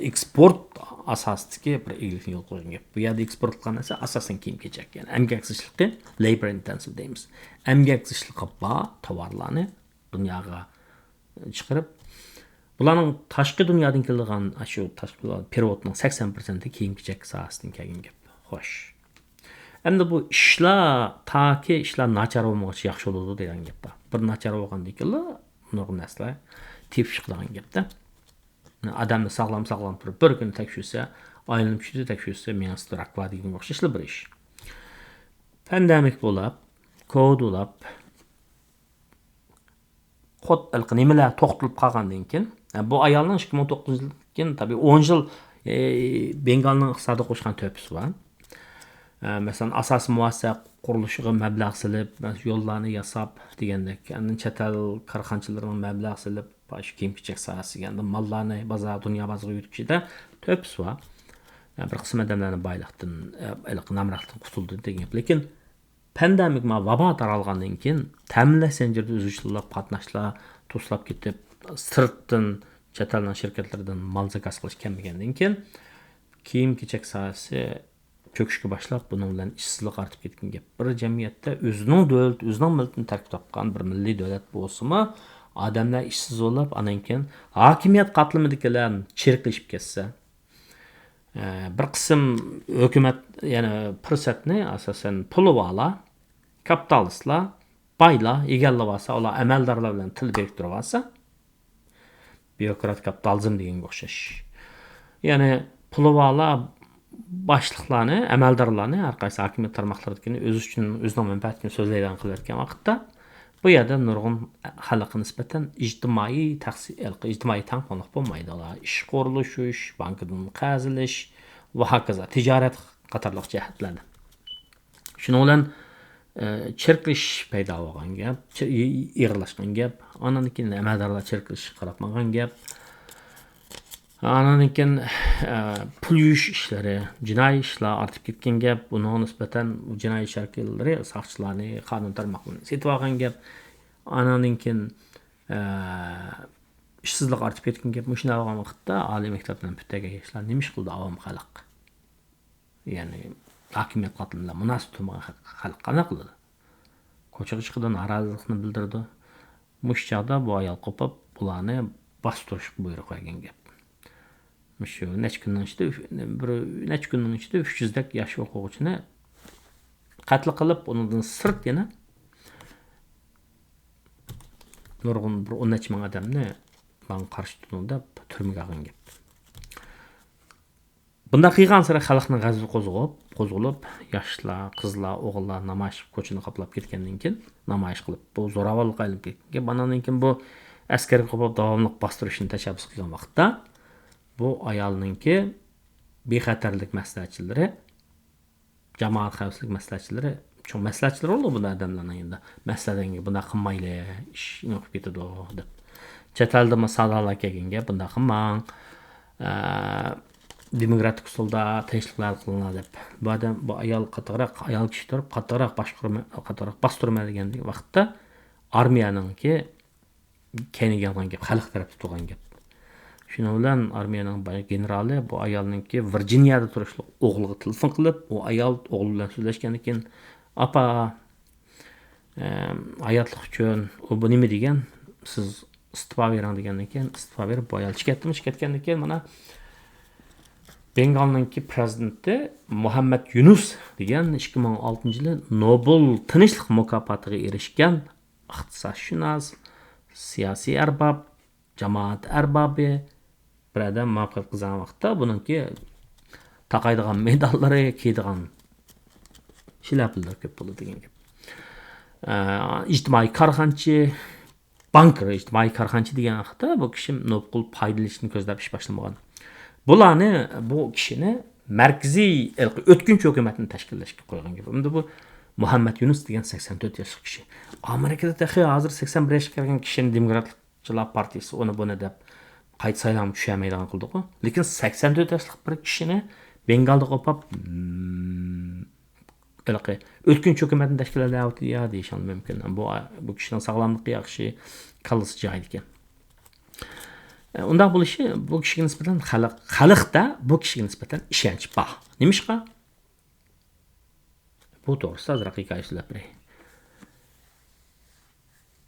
ئېكسپورت ئاساسىدىكى بىر ئىگىلىكنى يولغا قويغان گەپ. بۇ يەردە ئېكسپورت قىلغان نەرسە ئاساسەن كىيىم-كېچەك. يەنى ئەمگەك زىچلىقى، لەيبور ئىنتېنسىۋ دەيمىز. ئەمگەك زىچلىقى بار تاۋارلارنى دۇنياغا چىقىرىپ، بۇلارنىڭ تاشقى دۇنيادىن كېلىدىغان، شۇ تاشقى پېرېۋوتنىڭ سەكسەن پىرسەنتى كىيىم-كېچەك ساھەسىدىن كەلگەن گەپ. خوش. ئەمدى بۇ ئىشلار، تاكى ئىشلار ناچار بولمىغۇچە ياخشى بولىدۇ دېگەن گەپ بار. بىر ناچار بولغاندىن كېيىنلا نۇرغۇن نەرسىلەر تېپىپ چىقىدىغان گەپتە. ئادەمنى ساغلام ساغلام تۇرۇپ، بىر كۈنى تەكشۈرسە، ئايلىنىپ چۈشىدۇ، تەكشۈرسە، مېڭىسىدە راك بار دېگەنگە ئوخشاشلا بىر ئىش. پاندېمىك بولاپ، كوۋىد بولاپ، قوت-، ھېلىقى نېمىلەر توختىلىپ قالغاندىن كېيىن، بۇ ئايالنىڭ ئىككى مىڭ توققۇزىنچى يىلدىن كېيىن، تەبىئىي، ئون يىل، ئى، بېنگالنىڭ ئىقتىسادىغا قوشقان تۆھپىسى بار. ئە، مەسىلەن، ئاساسىي مۇئەسسەسە قۇرۇلۇشىغا مەبلەغ سېلىپ، يوللارنى ياساپ دېگەندەك، ئاندىن چەت ئەل كارخانىچىلىرىنىڭ مەبلەغ سېلىپ، شۇ كىيىم-كېچەك ساھەسىگە، ئاندىن ماللارنى بازار، دۇنيا بازىرىغا يۆتكىشىدە تۆھپىسى بار. يەنى بىر قىسىم ئادەملەرنى بايلىقتىن، ئە، ھېلىقى نامراتلىقتىن قۇتۇلدۇردى دېگەن گەپ. لېكىن پاندېمىك ما ۋابا تارالغاندىن كېيىن، تەمىنلەش زەنجىرىدە ئۈزۈلۈشلەر، قاتناشلار توسۇلۇپ كېتىپ، سىرتتىن، چەت ئەلنىڭ شىركەتلىرىدىن مال زاكاز قىلىش كەلمىگەندىن كېيىن، كىيىم-كېچەك ساھەسى چۆكۈشكە باشلاپ، بۇنىڭ بىلەن ئىشسىزلىق ئارتىپ كەتكەن گەپ. بىر جەمئىيەتتە ئۆزىنىڭ دۆلىتى، ئۆزىنىڭ مىللىتىدىن تەركىب تاپقان بىر مىللىي دۆلەت بولسىمۇ، ئادەملەر ئىشسىز بولۇپ، ئاندىن كېيىن ھاكىمىيەت قاتلىمىدىكىلەر چىرىكلىشىپ كەتسە، ئە، بىر قىسىم ھۆكۈمەت، يەنى پۇرسەتنى ئاساسەن پۇلى بارلار، كاپىتالىستلار، بايلار ئىگىلەۋالسا، ئۇلار ئەمەلدارلار بىلەن تىل بىرىكتۈرۈۋالسا، بيۇروكرات كاپىتالىزم دېگەنگە ئوخشاش. يەنى پۇلى بارلار باشلىقلارنى، ئەمەلدارلارنى، ھەر قايسى ھاكىمىيەت تارماقلىرىدىكىنى ئۆزى ئۈچۈن، ئۆزىنىڭ مەنپەئەتى ئۈچۈن سۆزلەيدىغان قىلىۋەتكەن ۋاقىتتا، بۇ يەردە نۇرغۇن خەلققە نىسبەتەن ئىجتىمائىي تەقسىر، ئىجتىمائىي تەڭپۇڭلۇق بولمايدۇ. ئۇلار ئىشقا ئورۇنلىشىش، بانكىدىن قەرز ئېلىش ۋە ھاكازا، تىجارەت قاتارلىق جەھەتلەردە. شۇنىڭ بىلەن، ئە، چىرىكلىشىش پەيدا بولغان گەپ، چى-، ئى-، ئېغىرلاشقان گەپ. ئاندىن كېيىن ئەمەلدارلار چىرىكلىشىشكە قاراپ ماڭغان گەپ. ئاندىن كېيىن، ئە، پۇل يۇيۇش ئىشلىرى، جىنايى ئىشلار ئارتىپ كەتكەن گەپ. بۇنىڭغا نىسبەتەن جىنايى ئىش ھەرىكەتلىرى ساقچىلارنى، قانۇن تارماقلىرىنى سېتىۋالغان گەپ. ئاندىن كېيىن، ئە، ئىشسىزلىق ئارتىپ كەتكەن گەپ. مۇشۇنداق بولغان ۋاقىتتا ئالىي مەكتەپ بىلەن پۈتتۈرگەن ياشلار نېمە ئىش قىلىدۇ ئاۋام خەلق؟ يەنى ھاكىمىيەت قاتلىمى بىلەن مۇناسىۋىتى بولمىغان خەلق، خەلق قانداق قىلىدۇ؟ كوچىغا چىقىدۇ، نارازىلىقىنى بىلدۈرىدۇ. مۇشۇ چاغدا بۇ ئايال قوپۇپ، بۇلارنى باستۇرۇشقا بۇيرۇق بەرگەن گەپ. مۇشۇ نەچچە كۈننىڭ ئىچىدە، بىر نەچچە كۈننىڭ ئىچىدە ئۈچ يۈزدەك ياش ئوقۇغۇچىنى قەتل قىلىپ، ئۇنىڭدىن سىرت يەنە نۇرغۇن بىر ئون نەچچە مىڭ ئادەمنى ماڭا قارشى تۇرۇڭ دەپ تۈرمىگە ئالغان گەپ. بۇنداق قىلغانسېرى خەلقنىڭ غەزىپى قوزغىلىپ، قوزغىلىپ، ياشلار، قىزلار، ئوغۇللار نامايىش قىلىپ، كوچىنى قاپلاپ كەتكەندىن كېيىن، نامايىش قىلىپ، بۇ زوراۋانلىققا ئايلىنىپ كەتكەن گەپ. ئاندىن كېيىن بۇ ئەسكەرگە قوپۇپ داۋاملىق باستۇرۇشنى تەشەببۇس قىلغان ۋاقىتتا، بۇ ئايالنىڭكى بىخەتەرلىك مەسلىھەتچىلىرى، جامائەت خەۋپسىزلىك مەسلىھەتچىلىرى، چوڭ مەسلىھەتچىلەر بولىدۇ بۇنداق ئادەملەرنىڭ يېنىدا. مەسلىھەت دېگەنگە بۇنداق قىلمايلى، ئىش ئېڭىپ كېتىدۇ دەپ. چەت ئەلدىمۇ سادالار كەلگەن گەپ، بۇنداق قىلماڭ. ئە، دېموكراتىك ئۇسۇلدا تىنچلىقلا ھەل قىلىڭلار دەپ. بۇ ئادەم، بۇ ئايال قاتتىقراق، ئايال كىشى تۇرۇپ، قاتتىقراق باشقۇرما-، قاتتىقراق باستۇرىمەن دېگەن ۋاقىتتا ئارمىيەنىڭكى كەينىگە ئالغان گەپ، خەلق تەرەپتە تۇرغان گەپ. شۇنىڭ بىلەن ئارمىيەنىڭ بايا گېنېرالى بۇ ئايالنىڭكى ۋىرجىنىيەدە تۇرۇشلۇق ئوغلىغا تېلېفون قىلىپ، ئۇ ئايال ئوغلى بىلەن سۆزلەشكەندىن كېيىن، «ئاپا، ئەم، ھاياتلىق ئۈچۈن، ئۇ بۇ نېمە دېگەن؟ سىز ئىستېپا بېرىڭ» دېگەندىن كېيىن، ئىستېپا بېرىپ، بۇ ئايال چىقىپ كەتتىمۇ، چىقىپ كەتكەندىن كېيىن، مانا، بېنگالنىڭكى پىرېزىدېنتى مۇھەممەد يۇنۇس دېگەن ئىككى مىڭ ئالتىنچى يىلى نوبېل تىنچلىق مۇكاپاتىغا ئېرىشكەن ئىقتىسادشۇناس، سىياسىي ئەرباب، جامائەت ئەربابى بىر ئادەم مۇۋەپپەقىيەت قازانغان ۋاقىتتا بۇنىڭكى تاقايدىغان مېداللىرى، كىيىدىغان شىلەپىلىرى كۆپ بولىدۇ دېگەن گەپ. ئە، ئىجتىمائىي كارخانىچى، بانكىر، ئىجتىمائىي كارخانىچى دېگەن ۋاقىتتا بۇ كىشى نوبېل پايدىلىنىشنى كۆزلەپ ئىش باشلىمىغان. بۇلارنى، بۇ كىشىنى مەركىزىي ئۆتكۈنچى ھۆكۈمەتنى تەشكىللەشكە قويغان گەپ. ئەمدى بۇ مۇھەممەد يۇنۇس دېگەن سەكسەن تۆت ياشلىق كىشى. ئامېرىكىدا تېخى ھازىر سەكسەن بىر ياشقا كىرگەن كىشىنى دېموكراتلىق چىلار پارتىيىسى ئۇنى بۇنى دەپ قايتا سايلامغا چۈشەلمەيدىغان قىلدىغۇ. لېكىن سەكسەن تۆت ياشلىق بىر كىشىنى بېنگالدا قوپاپ، مم، ھېلىقى ئۆتكۈنچى ھۆكۈمەتنى تەشكىللەۋاتىدۇ يا دېيىشىڭ مۇمكىن. بۇ، بۇ كىشىنىڭ ساغلاملىقى ياخشى، كاللىسى جايىدا ئىكەن. ئۇنداق بولۇشى بۇ كىشىگە نىسبەتەن خەلق، خەلقتە بۇ كىشىگە نىسبەتەن ئىشەنچ بار. نېمىشقا؟ بۇ توغرىسىدا ئازراق ھېكايە سۆزلەپ بېرەي.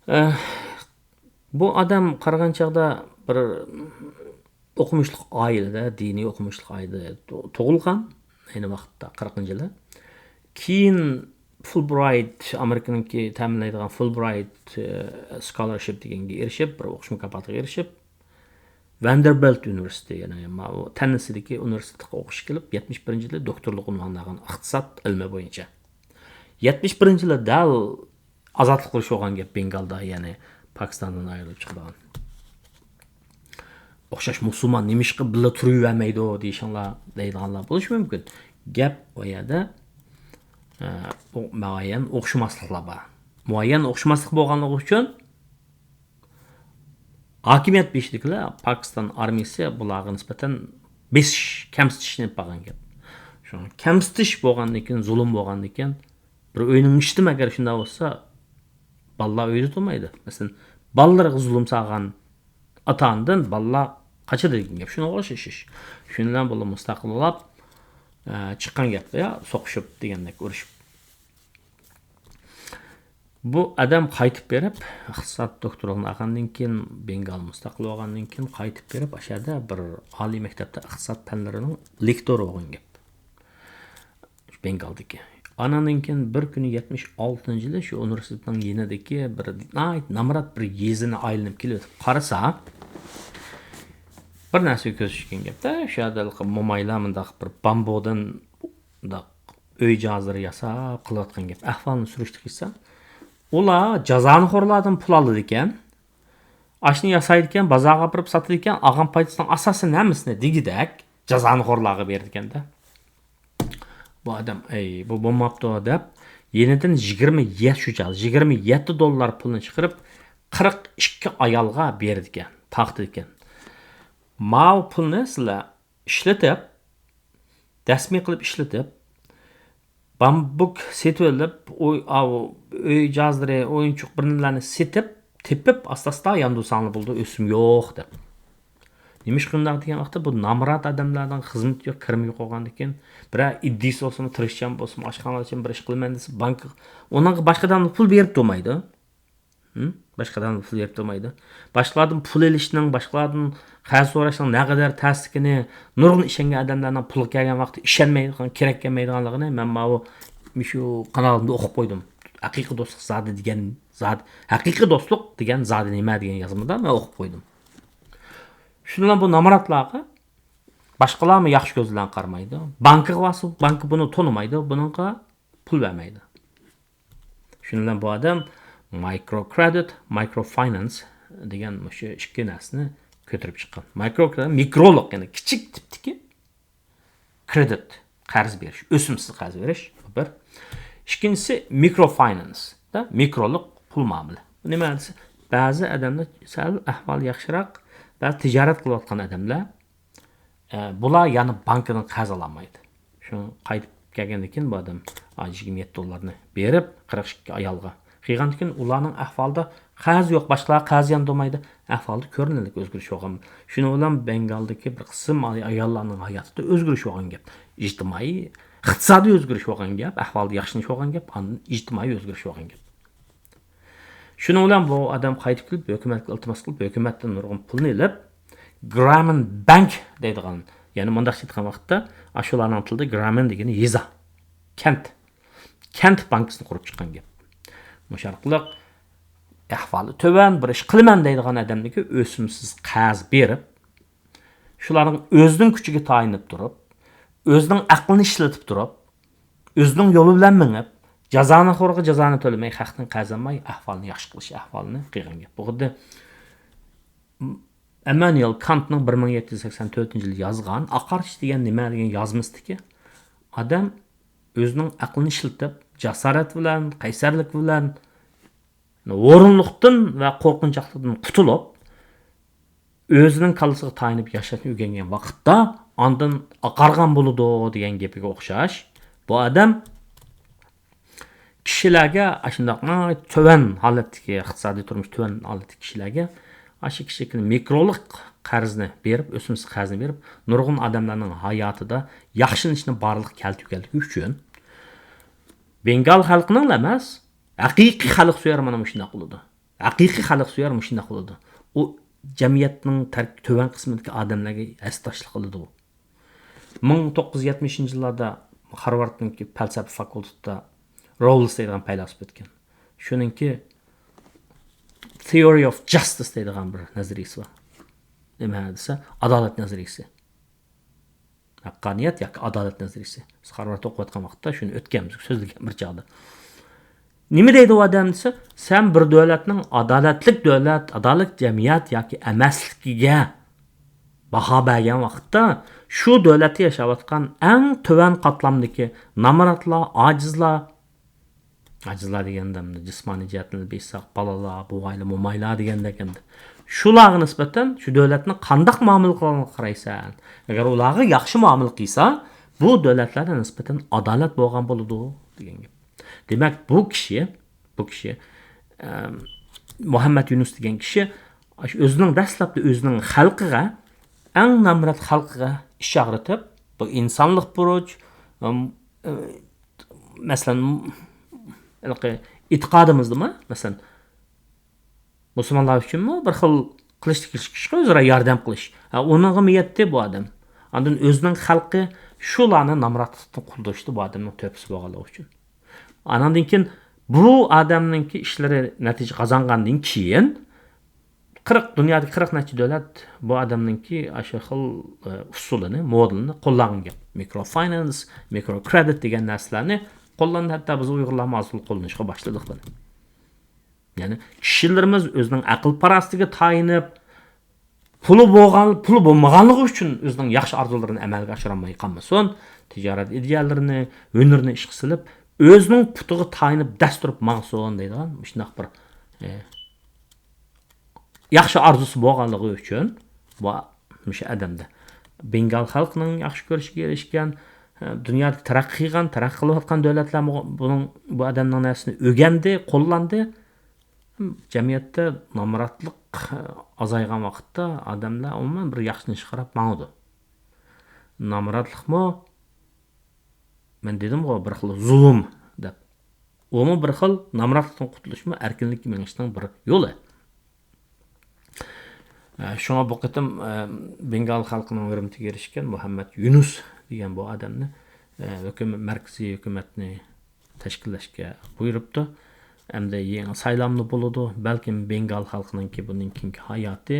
ئە، بۇ ئادەم قارىغان چاغدا بىر ئوقۇمۇشلۇق ئائىلىدە، دىنىي ئوقۇمۇشلۇق ئائىلىدە تۇ-، تۇغۇلغان ئەينى ۋاقىتتا، قىرىقىنچى يىلى. كېيىن فۇلبرايت، ئامېرىكىنىڭكى تەمىنلەيدىغان فۇلبرايت، ئە، سكولارشىپ دېگەنگە ئېرىشىپ، بىر ئوقۇش مۇكاپاتىغا ئېرىشىپ، ۋاندېربىلت ئۇنىۋېرسىتېتى، يەنى ماۋۇ تەننېسسىدىكى ئۇنىۋېرسىتېتقا ئوقۇشقا كېلىپ، يەتمىش بىرىنچى يىلى دوكتورلۇق ئۇنۋانىنى ئالغان ئىقتىساد ئىلمى بويىچە. يەتمىش بىرىنچى يىلى دەل ئازادلىق ئۇرۇشى بولغان گەپ بېنگالدا، يەنى پاكىستاندىن ئايرىلىپ چىقىدىغان. ئوخشاش مۇسۇلمان نېمىشقا بىللە تۇرۇۋەرمەيدۇ دېيىشىڭلار دەيدىغانلار بولۇشى مۇمكىن. گەپ ئۇ يەردە، ئە، ئۇ مۇئەييەن ئوخشىماسلىقلار بار. مۇئەييەن ئوخشىماسلىق بولغانلىقى ئۈچۈن ھاكىمىيەت بېشىدىكىلەر، پاكىستان ئارمىيىسى بۇلارغا نىسبەتەن بېسىش، كەمسىتىشنى ئېلىپ بارغان گەپ. شۇڭا كەمسىتىش بولغاندىن كېيىن، زۇلۇم بولغاندىن كېيىن، بىر ئۆينىڭ ئىچىدىمۇ ئەگەر شۇنداق بولسا، بالىلار ئۆيدە تۇرمايدۇ. مەسىلەن، بالىلىرىغا زۇلۇم سالغان ئاتا-ئانىدىن بالىلار قاچىدۇ دېگەن گەپ. شۇنىڭغا ئوخشاش ئىش. شۇنىڭ بىلەن بۇلار مۇستەقىل بولۇپ، ئە، چىققان گەپ، يا سوقۇشۇپ دېگەندەك، ئۇرۇشۇپ. بۇ ئادەم قايتىپ بېرىپ، ئىقتىساد دوكتورلۇقىنى ئالغاندىن كېيىن، بېنگال مۇستەقىل بولغاندىن كېيىن قايتىپ بېرىپ، ئاشۇ يەردە بىر ئالىي مەكتەپتە ئىقتىساد پەنلىرىنىڭ لېكتورى بولغان گەپ. بېنگالدىكى. ئانىڭدىن كېيىن بىر كۈنى يەتمىش ئالتىنچى يىلى شۇ ئۇنىۋېرسىتېتنىڭ يېنىدىكى بىر ناھايىتى نامرات بىر يېزىنى ئايلىنىپ كېلىۋېتىپ قارىسا، بىر نەرسىگە كۆزى چۈشكەن گەپتە، شۇ يەردە ھېلىقى مومايلار مۇنداق بىر بامبۇدىن مۇنداق ئۆي جاھازلىرى ياساپ قىلىۋاتقان گەپ. ئەھۋالنى سۈرۈشتە قىلسا، ئۇلار جازانىخورلاردىن پۇل ئالىدىكەن، ئاشۇنى ياسايدىكەن، بازارغا ئاپىرىپ ساتىدىكەن، ئالغان پايدىسىنىڭ ئاساسىي ھەممىسىنى دېگۈدەك جازانىخورلارغا بېرىدىكەن-دە. بۇ ئادەم، ئەي، بۇ بولماپتۇ دەپ، يېنىدىن يىگىرمە يەتتە، شۇ چاغ يىگىرمە يەتتە دوللار پۇلنى چىقىرىپ، قىرىق ئىككى ئايالغا بېرىدىكەن، تارقىتىدىكەن. ماۋۇ پۇلنى سىلەر ئىشلىتىپ، دەسمى قىلىپ ئىشلىتىپ، بامبۇك سېتىۋېلىپ، ئۆي، ئاۋۇ، ئۆي جاھازلىرى، ئويۇنچۇق بىر نېمىلەرنى سېتىپ، تېپىپ، ئاستا-ئاستا ياندۇرساڭلار بولىدۇ، ئۆسۈم يوق دەپ. نېمىشقا ئۇنداق دېگەن ۋاقىتتا، بۇ نامرات ئادەملەرنىڭ خىزمىتى يوق، كىرىمى يوق بولغاندىكىن، بىرەر ئىدىيىسى بولسىمۇ، تىرىشچان بولسىمۇ، ئاشخانىلار ئۈچۈن بىر ئىش قىلىمەن دېسە، بانكا ئۇنىڭغا باشقا ئادەمدىن پۇل بېرىپ تۇرمايدۇ. ھىم؟ باشقا ئادەمدىن پۇل بېرىپ تۇرمايدۇ. باشقىلاردىن پۇل ئېلىشنىڭ، باشقىلاردىن قەرز سوراشنىڭ نەقەدەر تەسلىكىنى، نۇرغۇن ئىشەنگەن ئادەملەرنىڭ پۇلغا كەلگەن ۋاقتى ئىشەنمەيدىغان، كېرەك كەلمەيدىغانلىقىنى مەن ماۋۇ مۇشۇ قانالىمدا ئوقۇپ قويدۇم. ھەقىقىي دوستلۇق زادى دېگەن زادى، ھەقىقىي دوستلۇق دېگەن زادى نېمە دېگەن يازمىدا مەن ئوقۇپ قويدۇم. شۇنىڭ بىلەن بۇ نامراتلارغا باشقىلارمۇ ياخشى كۆز بىلەن قارىمايدۇ. بانكىغا بارسا، بانكا بۇنى تونۇمايدۇ، بۇنىڭغا پۇل بەرمەيدۇ. شۇنىڭ بىلەن بۇ ئادەم مايكرو كرېدىت، مايكرو فاينانس دېگەن مۇشۇ ئىككى نەرسىنى كۆتۈرۈپ چىققان. مايكرو كرېدىت، مىكرولۇق، يەنى كىچىك تىپتىكى كرېدىت، قەرز بېرىش، ئۆسۈمسىز قەرز بېرىش، بۇ بىر. ئىككىنچىسى مىكرو فاينانس، دا، مىكرولۇق پۇل مۇئامىلە. بۇ نېمە دېسە، بەزى ئادەملەر سەل ئەھۋالى ياخشىراق، بەزى تىجارەت قىلىۋاتقان ئادەملەر، ئە، بۇلار يەنە بانكىدىن قەرز ئالالمايدۇ. شۇ قايتىپ كەلگەندىن كېيىن بۇ ئادەم، ئا، يىگىرمە يەتتە دوللارنى بېرىپ، قىرىق ئىككى ئايالغا قىلغاندىن كېيىن، ئۇلارنىڭ ئەھۋالىدا قەرز يوق، باشقىلارغا قەرز ياندۇرمايدۇ. ئەھۋالدا كۆرۈنەرلىك ئۆزگىرىش بولغان. شۇنىڭ بىلەن بەنگالدىكى بىر قىسىم ئاي-، ئاياللارنىڭ ھاياتىدا ئۆزگىرىش بولغان گەپ. ئىجتىمائىي، ئىقتىسادىي ئۆزگىرىش بولغان گەپ، ئەھۋالدا ياخشىلىنىش بولغان گەپ، ئاندىن ئىجتىمائىي ئۆزگىرىش بولغان گەپ. شۇنىڭ بىلەن بۇ ئادەم قايتىپ كېلىپ، ھۆكۈمەتكە ئىلتىماس قىلىپ، ھۆكۈمەتتىن نۇرغۇن پۇلنى ئېلىپ، گرامىن بانك دەيدىغان، يەنى مۇنداقچە ئېيتقان ۋاقىتتا، ئاشۇلارنىڭ تىلىدا گرامىن دېگىنى يېزا، كەنت، كەنت بانكىسىنى قۇرۇپ چىققان گەپ. مۇشۇ ئارقىلىق ئەھۋالى تۆۋەن، بىر ئىش قىلىمەن دەيدىغان ئادەملەرگە ئۆسۈمسىز قەرز بېرىپ، شۇلارنىڭ ئۆزىنىڭ كۈچىگە تايىنىپ تۇرۇپ، ئۆزىنىڭ ئەقلىنى ئىشلىتىپ تۇرۇپ، ئۆزىنىڭ يولى بىلەن مېڭىپ، جازانىخورغا جازانى تۆلىمەي، خەقتىن قەرز ئالماي، ئەھۋالنى ياخشى قىلىش ئەھۋالىنى قىلغان گەپ. بۇ خۇددى ئەممانۇئېل كانتنىڭ بىر مىڭ يەتتە يۈز سەكسەن تۆتىنچى يىلى يازغان ئاقارچا دېگەن نېمە دېگەن يازمىسىدىكى ئادەم ئۆزىنىڭ ئەقلىنى ئىشلىتىپ، جاسارەت بىلەن، قەيسەرلىك بىلەن، ئورۇنلۇقتىن ۋە قورقۇنچاقلىقتىن قۇتۇلۇپ، ئۆزىنىڭ كاللىسىغا تايىنىپ ياشاشنى ئۆگەنگەن ۋاقىتتا، ئاندىن ئاقارغان بولىدۇ دېگەن گېپىگە ئوخشاش، بۇ ئادەم كىشىلەرگە، ئاشۇنداق ناھايىتى تۆۋەن ھالەتتىكى، ئىقتىسادىي تۇرمۇش تۆۋەن ھالەتتىكى كىشىلەرگە ئاشۇ كىچىككىنە مىكرولۇق قەرزنى بېرىپ، ئۆسۈمسىز قەرزنى بېرىپ، نۇرغۇن ئادەملەرنىڭ ھاياتىدا ياخشىلىنىشنى بارلىققا كەلتۈرگەنلىكى ئۈچۈن، بېنگال خەلقىنىڭلا ئەمەس، ھەقىقىي خەلقسۆيەر مانا مۇشۇنداق بولىدۇ. ھەقىقىي خەلقسۆيەر مۇشۇنداق بولىدۇ. ئۇ جەمئىيەتنىڭ تەر-، تۆۋەن قىسمىدىكى ئادەملەرگە ھەسەتداشلىق قىلىدۇ. مىڭ توققۇز يۈز يەتمىشىنچى يىللاردا خارۋاردنىڭكى پەلسەپە فاكۇلتېتىدا روللس دەيدىغان پەيلاسوپ ئۆتكەن. شۇنىڭكى Theory of Justice دەيدىغان بىر نەزەرىيىسى بار. نېمە دېسە، ئادالەت نەزەرىيىسى. ھەققانىيەت ياكى ئادالەت نەزەرىيىسى. بىز خارۋاردتا ئوقۇۋاتقان ۋاقىتتا شۇنى ئۆتكەنمىز، سۆزلىگەن بىر چاغدا. نېمە دەيدۇ ئۇ ئادەم دېسە، سەن بىر دۆلەتنىڭ ئادالەتلىك دۆلەت، ئادالەتلىك جەمئىيەت ياكى ئەمەسلىكىگە باھا بەرگەن ۋاقىتتا، شۇ دۆلەتتە ياشاۋاتقان ئەڭ تۆۋەن قاتلامدىكى نامراتلار، ئاجىزلار، ئاجىزلار دېگەندە، ئەمدى جىسمانىي جەھەتتىن ئېيتساق، بالىلار، بوۋايلار، مومايلار دېگەندەك ئەمدى. شۇلارغا نىسبەتەن شۇ دۆلەتنى قانداق مۇئامىلە قىلغانلىقىغا قارايسەن. ئەگەر ئۇلارغا ياخشى مۇئامىلە قىلسا، بۇ دۆلەتلەرگە نىسبەتەن ئادالەت بولغان بولىدۇ، دېگەن گەپ. دېمەك، بۇ كىشى، بۇ كىشى، ئەم، مۇھەممەد يۇنۇس دېگەن كىشى ئاشۇ ئۆزىنىڭ دەسلەپتە ئۆزىنىڭ خەلقىگە، ئەڭ نامرات خەلقىگە ئىچ ئاغرىتىپ، بۇ ئىنسانلىق بۇرچ، ئەم، ئە، مەسىلەن، ھېلىقى ئېتىقادىمىزدىمۇ، مەسىلەن، مۇسۇلمانلار ئۈچۈنمۇ بىر خىل قىلىچ تىكىشكە ئۆزئارا ياردەم قىلىش. ھە، ئۇنىڭغىمۇ يەتتى بۇ ئادەم. ئاندىن ئۆزىنىڭ خەلقى شۇلارنى نامراتلىقتىن قۇتۇلدۇرۇشتى بۇ ئادەمنىڭ تۆھپىسى بولغانلىقى ئۈچۈن. ئاناندىن كېيىن بۇ ئادەمنىڭكى ئىشلىرى نەتىجە قازانغاندىن كېيىن، قىرىق، دۇنيادىكى قىرىق نەچچە دۆلەت بۇ ئادەمنىڭكى ئاشۇ خىل، ئە، ئۇسۇلىنى، مودېلىنى قوللانغان گەپ. مىكرو فاينانس، مىكرو كرېدىت دېگەن نەرسىلەرنى قوللاندى. ھەتتا بىز ئۇيغۇرلارمۇ ئاز تولا قوللىنىشقا باشلىدۇق بۇنى. يەنى كىشىلىرىمىز ئۆزىنىڭ ئەقىل پاراسىتىگە تايىنىپ، پۇلى بولغان، پۇلى بولمىغانلىقى ئۈچۈن ئۆزىنىڭ ياخشى ئارزۇلىرىنى ئەمەلگە ئاشۇرالماي قالمىسۇن، تىجارەت ئىدىيەلىرىنى، ھۈنىرىنى ئىشقا سېلىپ، ئۆزىنىڭ پۇتىغا تايىنىپ دەس تۇرۇپ ماڭسۇن دەيدىغان مۇشۇنداق بىر، ئە، ياخشى ئارزۇسى بولغانلىقى ئۈچۈن بۇ، مۇشۇ ئادەمدە بېنگال خەلقىنىڭ ياخشى كۆرۈشىگە ئېرىشكەن، ئە، دۇنيادا تەرەققىي قىلغان، تەرەققىي قىلىۋاتقان دۆلەتلەرمۇ بۇنىڭ، بۇ ئادەمنىڭ نەرسىسىنى ئۆگەندى، قوللاندى. جەمئىيەتتە نامراتلىق ئازايغان ۋاقىتتا ئادەملەر ئومۇمەن بىر ياخشىلىنىشقا قاراپ ماڭىدۇ. نامراتلىقمۇ، مەن دېدىمغۇ، بىر خىل زۇلۇم دەپ. ئۇمۇ بىر خىل نامراتلىقتىن قۇتۇلۇشمۇ ئەركىنلىككە مېڭىشنىڭ بىر يولى. ئە، شۇڭا بۇ قېتىم، ئە، بېنگال خەلقىنىڭ ھۆرمىتىگە ئېرىشكەن مۇھەممەد يۇنۇس دېگەن بۇ ئادەمنى، ئە، ھۆكۈمەت، مەركىزىي ھۆكۈمەتنى تەشكىللەشكە بۇيرۇپتۇ. ئەمدى يېڭى سايلاممۇ بولىدۇ. بەلكىم بېنگال خەلقىنىڭكى بۇندىن كېيىنكى ھاياتى،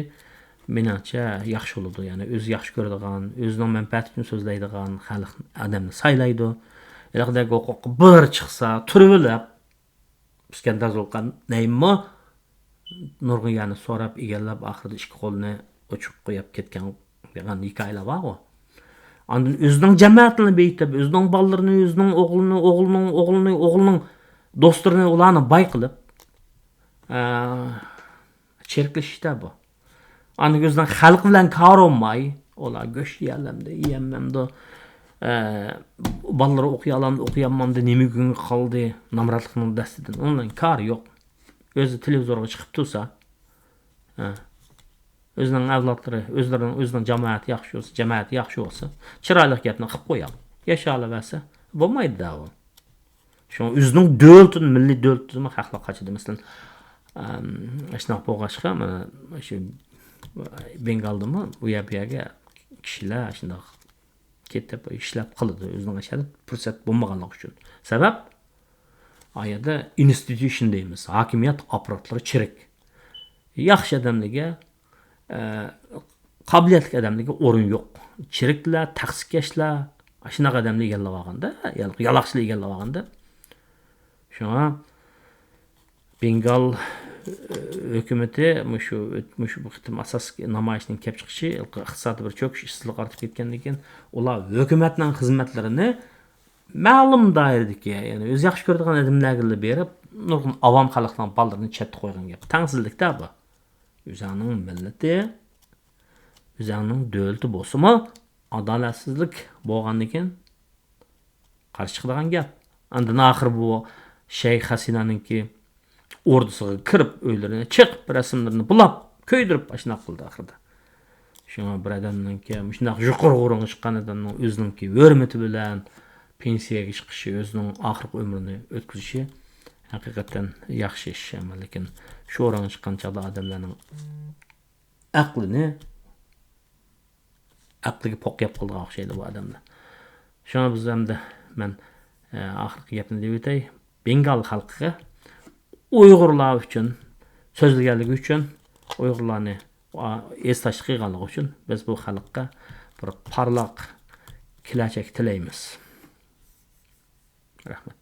مېنىڭچە، ياخشى بولىدۇ. يەنى ئۆزى ياخشى كۆرىدىغان، ئۆزىنىڭ مەنپەئەتى ئۈچۈن سۆزلەيدىغان خەلق ئادەمنى سايلايدۇ. ھېلىقىدەك ھوقۇققا بىر چىقسا، تۇرۇۋېلىپ، ئىسكەندەر زۇلقەرنەينمۇ نۇرغۇن يەرنى سوراپ، ئىگىلەپ، ئاخىرىدا ئىككى قولىنى ئوچۇق قويۇپ كەتكەن دېگەن ھېكايىلەر بارغۇ. ئاندىن ئۆزىنىڭ جامائىتىنى بېيىتىپ، ئۆزىنىڭ بالىلىرىنى، ئۆزىنىڭ ئوغلىنى، ئوغلىنىڭ ئوغلىنى، ئوغلىنىڭ دوستلىرىنى، ئۇلارنى باي قىلىپ، ئە، چىرىكلىشىشتە بۇ. ئاندىن ئۆزىنىڭ خەلقى بىلەن كارى بولماي، ئۇلار گۆش يېيەلەمدۇ، يېيەلمەمدۇ، ئە، بالىلىرى ئوقۇيالامدۇ، ئوقۇيالمامدۇ، نېمە كۈنگە قالدى، نامراتلىقنىڭ دەستىدىن. ئۇنىڭ بىلەن كارى يوق. ئۆزى تېلېۋىزورغا چىقىپ تۇرسا، ھە، ئۆزىنىڭ ئەۋلادلىرى، ئۆزلىرىنىڭ، ئۆزىنىڭ جامائىتى ياخشى بولسا، جامائىتى ياخشى بولسا، چىرايلىق گەپنى قىلىپ قوياڭ. ياشىيالىۋەرسە، بولمايدۇ-دە ئۇ. شۇڭا ئۆزىنىڭ دۆلىتىدىن، مىللىي دۆلىتىدىنمۇ خەقلەر قاچىدۇ. مەسىلەن، ئەم، ئاشۇنداق بولغاچقا، مانا شۇ بېنگالدىمۇ ئۇ يەر بۇ يەرگە كىشىلەر ئاشۇنداق كېتىپ ئىشلەپ قالىدۇ، ئۆزىنىڭ ئىشلەپ پۇرسەت بولمىغانلىقى ئۈچۈن. سەۋەب، ئا يەردە ئىنستىتۇشن دەيمىز، ھاكىمىيەت ئاپپاراتلىرى چىرىك. ياخشى ئادەملەرگە، ئە، قابىلىيەتلىك ئادەملەرگە ئورۇن يوق. چىرىكلەر، تەخسىكەشلەر، ئاشۇنداق ئادەملەر ئىگىلەۋالغاندا، يالاقچىلار ئىگىلەۋالغاندا. شۇڭا بېنگال، ئە، ھۆكۈمىتى مۇشۇ، مۇشۇ بۇ قېتىم ئاساسلىق نامايىشنىڭ كېلىپ چىقىشى ئىقتىسادتا بىر چۆكۈش ئىستىلىغا ئارتىپ كەتكەندىن كېيىن، ئۇلار ھۆكۈمەتنىڭ خىزمەتلىرىنى مەلۇم دائىرىدىكى، يەنى ئۆزى ياخشى كۆرىدىغان ئادەملەرگىلا بېرىپ، نۇرغۇن ئاۋام خەلقنىڭ بالىلىرىنى چەتتە قويغان گەپ. تەڭسىزلىك-تە بۇ. ئۆزۈڭنىڭ مىللىتى، ئۆزۈڭنىڭ دۆلىتى بولسىمۇ، ئادالەتسىزلىك بولغاندىن كېيىن قارشى چىقىدىغان گەپ. ئاندىن ئاخىر بۇ شەيخ ھەسىنانىڭكى ئوردىسىغا كىرىپ، ئۆيلىرىنى چېقىپ، رەسىملىرىنى بۇلاپ، كۆيدۈرۈپ، ئاشۇنداق قىلدى ئاخىرىدا. شۇڭا بىر ئادەمنىڭكى مۇشۇنداق يۇقىرى ئورۇنغا چىققان ئادەمنىڭ ئۆزىنىڭكى ھۆرمىتى بىلەن پېنسىيەگە چىقىشى، ئۆزىنىڭ ئاخىرقى ئۆمرىنى ئۆتكۈزۈشى ھەقىقەتەن ياخشى ئىش. ئەمما لېكىن شۇ ئورۇنغا چىققان چاغدا ئادەملەرنىڭ ئەقلىنى، ئەقلىگە پوق يەپ قالىدىغان ئوخشايدۇ بۇ ئادەملەر. شۇڭا بىز ئەمدى مەن، ئە، ئاخىرقى گەپنى دېيىۋېتەي. بېنگال خەلقىگە ئۇيغۇرلار ئۈچۈن سۆزلىگەنلىكى ئۈچۈن، ئۇيغۇرلارنى، ئا، ئېسداشلىق قىلغانلىقى ئۈچۈن بىز بۇ خەلققە بىر پارلاق كېلەچەك تىلەيمىز. رەھمەت.